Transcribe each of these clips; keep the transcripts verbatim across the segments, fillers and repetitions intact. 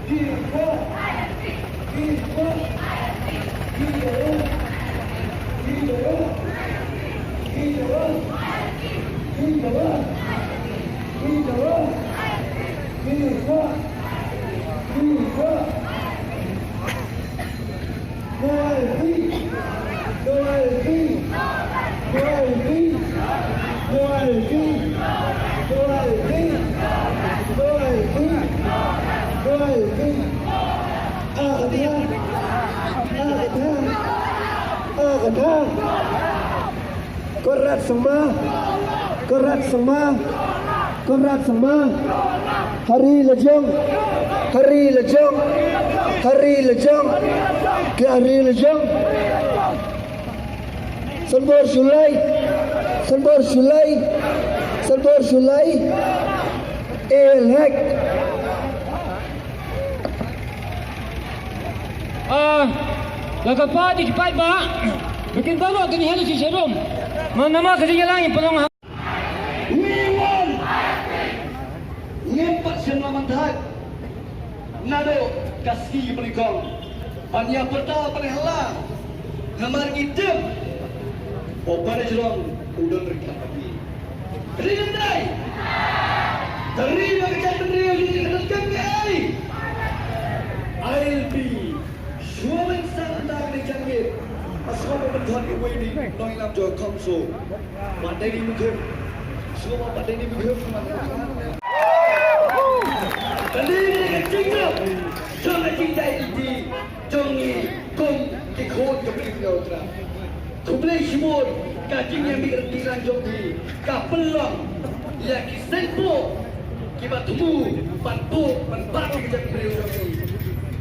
No I L P! No I L P! No I L P! No I L P! No I L P! No I L P! Ah ka thang! Ah ka thang! Ah ka thang! Conrad Sangma! Conrad Sangma! Conrad Sangma! Hari Lajong! Hari Lajong! Hari Lajong! Ki Hari Lajong! Sanbor Shullai! Sanbor Shullai! Sanbor Shullai! A L Hek! Ah, la ka pa di ki paidbah. Ba kin baroh kin hel sha sharum. Namar ka jingïalang i pynlong ha. We want. Ngim pat shym la mynta. Naduh ka sngi pynïakong ban ïa pyrta pynïalang. Namar ngi tip ba u Bah Jrong u don ryngkat bad ngi. Ri Lyndet! Ka ri ba ka jaitbynriew jong ngi ka donkam ïa ei? I L P. Shuwa ban sdang da kane ka jingïeit, nga sngewbha ban pynthor ïa uwei na ki nongïalam jong ka council. Bah Danny Mukhem. Sngewbha Bah Danny Mukhem. Kane ka jingïeit jong ka jingïeit jong ngi kum ki khun ka Blei Kynrad. Khublei shibun, ka jingïamih ryntih lang jong phi ka pynlong ïa ki seng buh kiba thmu ban buh ban bat ïa ka jaitbynriew jong phi.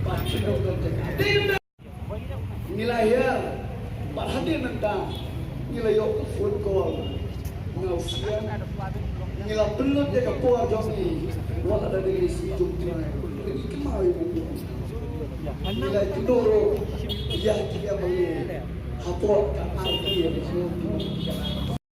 Ba shu don jaka. Ngi la hiar bad hadien mynta ngi la ïoh phone call. Nga u Sian, ngi la pynlut ïa ka por jong ngi wat la da dei ka sngi jong Trai. Ngi kynmaw ïa u. Ngi la ïakynduh ruh ïa ki M L A hapoh ka R T H.